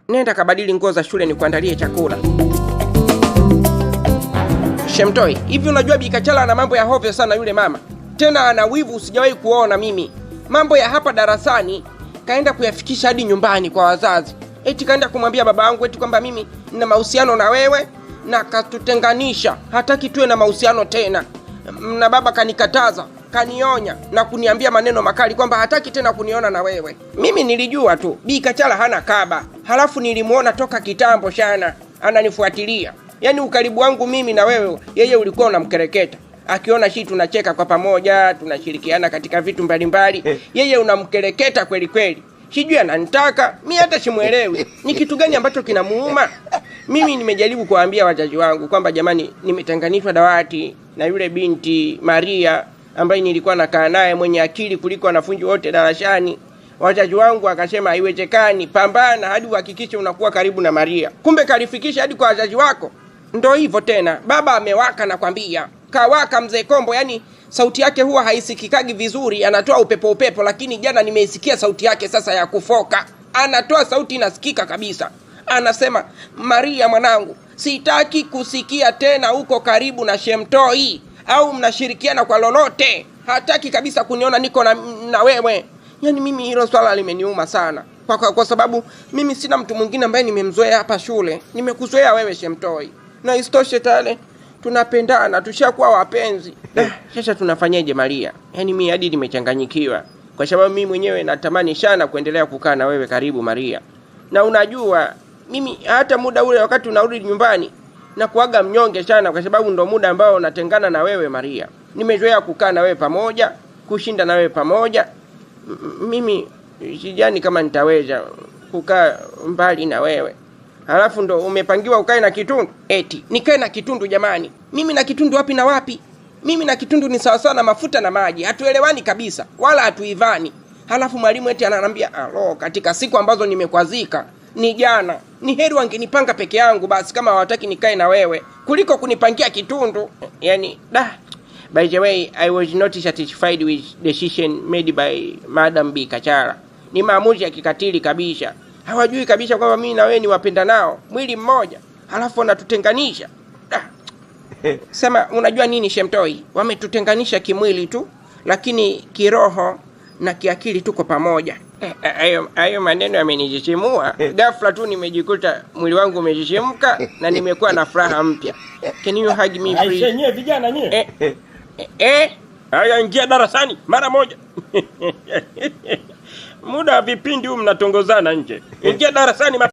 Nenda kabadili nguo za shule nikuandalie chakula. Shemtoi, hivi unajua Bikachala ana mambo ya hovyo sana yule mama. Tena ana wivu usijawahi kuona mimi. Mambo ya hapa darasani kaenda kuyafikisha hadi nyumbani kwa wazazi. Eti kaenda kumwambia baba yangu eti kwamba mimi nina mahusiano na wewe na katutenganisha, hataki tuwe na mahusiano tena. Na baba kanikataza, kanionya na kuniambia maneno makali kwamba hataki tena kuniona na wewe. Mimi nilijua tu Bi Kachala hana kaba, halafu nilimuona toka kitambo sana ananifuatilia. Yaani ukaribu wangu mimi na wewe, yeye ulikuwa unamkereketa. Akiona shi tunacheka kwa pamoja, tunashirikiana katika vitu mbalimbali, yeye unamkereketa kweli kweli. Sijui ananitaka, mi hata simuelewi. Ni kitu gani ambacho kinamuuma? Mimi nimejaribu kuwaambia wazazi wangu kwamba jamani, nimetenganishwa dawati na yule binti Maria ambaye nilikuwa nakaa naye, mwenye akili kuliko wanafunzi wote darasani. Wazazi wangu akasema haiwezekani, pambana hadi uhakikishe unakuwa karibu na Maria. Kumbe kalifikisha hadi kwa wazazi wako. Ndo hivyo tena, baba amewaka, nakwambia kawaka mzee Kombo, yani sauti yake huwa haisikikagi vizuri, anatoa upepo upepo, lakini jana nimeisikia sauti yake sasa ya kufoka, anatoa sauti inasikika kabisa. Anasema, Maria mwanangu, sitaki kusikia tena uko karibu na Shemtoi au mnashirikiana kwa lolote. Hataki kabisa kuniona niko na wewe. Yani mimi hilo swala limeniuma sana kwa sababu mimi sina mtu mwingine ambaye nimemzoea hapa shule. Nimekuzoea wewe Shemtoi, na isitoshe tale tunapendana, tushakuwa wapenzi. Sasa tunafanyaje Maria? Yaani mimi hadi nimechanganyikiwa kwa sababu mimi mwenyewe natamani sana kuendelea kukaa na wewe karibu Maria. Na unajua mimi hata muda ule wakati unarudi nyumbani na kuaga mnyonge sana, kwa sababu ndo muda ambao natengana na wewe Maria. Nimezoea kukaa na wewe pamoja, kushinda na wewe pamoja. Mimi sijani kama nitaweza kukaa mbali na wewe. Halafu ndo umepangiwa ukae na Kitundu? Eti nikae na Kitundu? Jamani, mimi na Kitundu wapi na wapi? Mimi na Kitundu ni sawasawa na mafuta na maji, hatuelewani kabisa wala hatuivani. Halafu mwalimu eti ananiambia alo, katika siku ambazo nimekwazika ni jana. Ni heri wangenipanga peke yangu basi, kama hawataki nikae na wewe, kuliko kunipangia Kitundu. Yani da, by the way, I was not satisfied with decision made by Madam B Kachara. Ni maamuzi ya kikatili kabisa. Hawajui kabisa kwamba mimi na wewe ni wapenda nao mwili mmoja, halafu wanatutenganisha. Da. Sema unajua nini Shemtoi, wametutenganisha kimwili tu, lakini kiroho na kiakili tuko pamoja. Hayo maneno yamenisisimua ghafla tu, nimejikuta mwili wangu umesisimka na nimekuwa na furaha mpya. Can you hug me please? Aisee, nyie vijana nyie. Eh, eh. Haya, ingia darasani mara moja. Muda wa vipindi huu mnatongozana nje. Ingia darasani.